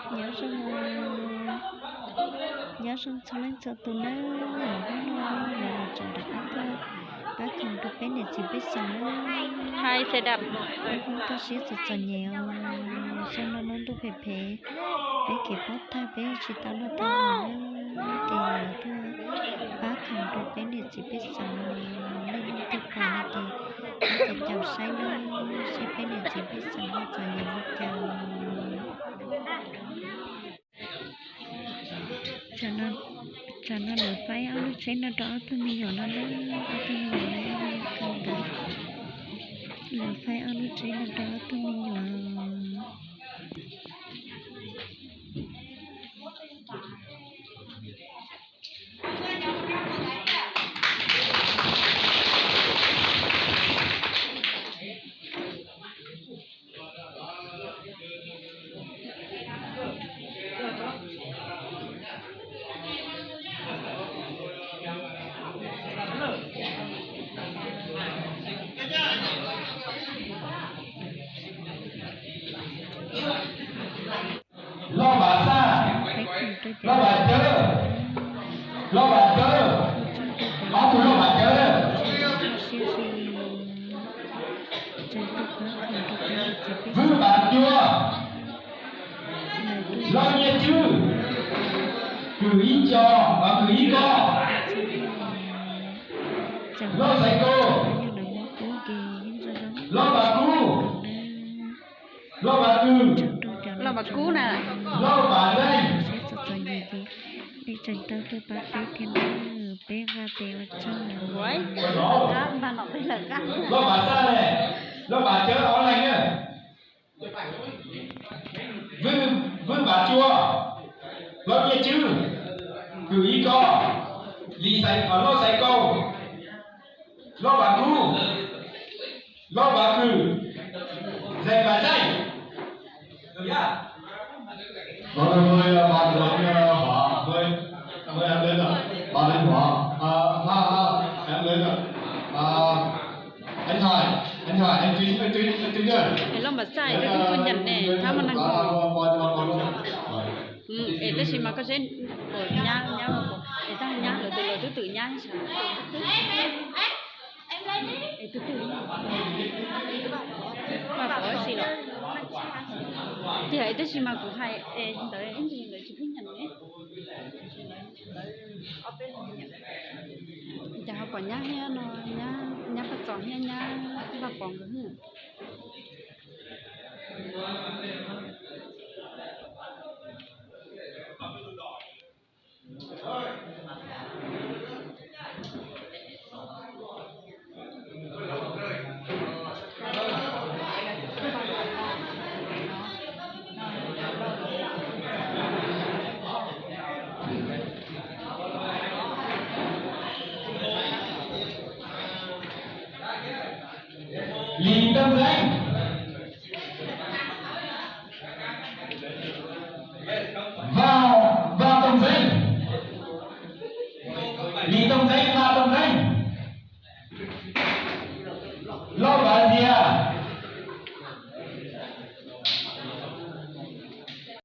Nyob zoo, nyob zoo txhua leej txhua tus nawb, hnub no lawv los tseem rov qab tuaj pab khoom rau peb niam txiv pej xeem nawb. Hais sawv daws, peb Hmoob tuaj siab txom txom nyem os, xyoo no lub ntuj phem phem, peb kev pob tag peb tsis tau luaj tau los nawb, ces lawv tuaj pab khoom rau peb niam txiv pej xeem, leej twg pom no ces peb caum caum saib nawb, saib peb niam txiv pej xeem ho txom nyem li cas. Tsam no lawv faib ob lub tsheb no rau ob tug me nyuam no na, ob tug me nyuam no ib yam kawg ntawd. Lawv faib ob lub tsheb no rau ob tug me nyuam. Loj Vam Xaj, Loj Vam Cawb, Loj Vam Cawb, ob tug Loj Vam Cawb na. Vwj Vam Cua, Loj Nyiaj Cwb, Kws Ib Co, Kws Ib Ko, Loj Xaiv Kau, Loj Vam Kub, Loj Vam Kub, Loj Vam Kub na, Loj Vam Zeej. Peb tseem tau tuaj pab peb thiab na, peb vaj tes ua tsaug. Loj Vam Xaj ne, Loj Vam Cawb ob leeg na. Vwj Vam Cua, Loj Nyiaj Cwb, Kws Ib Ko, Lis Xaiv, Loj Xaiv Kau, Loj Vam Kub, Loj Vam Kws, Zeej Vam Zeej. Rồi, rồi, mời, à, bạn Tuấn, à, Hỏa, mời, mời em đến ạ. Bạn Tuấn Hỏa, à, ha, ha, em đến ạ. À, anh Hải, anh Hải, anh Chính, anh Chính, anh Chính ơi. Es Loj Vam Xaj es twb tuaj nyeem ne, thab mas neeg hov. Es tab sis mas koj seb puas nyab, nyab puas, es tab nyab lawv tus lawv twb twb nyab. Es tus twg? Vaj Pov si los? Tiag, tab sis mas kuv hais es ntawd ib ntsis ntawd tsis pheej nyeem ne. Cas ho pom nyab thiab no, nyab Paj Txos thiab nyab Vaj Pov nkawd. Lis Ntaj Zeeb.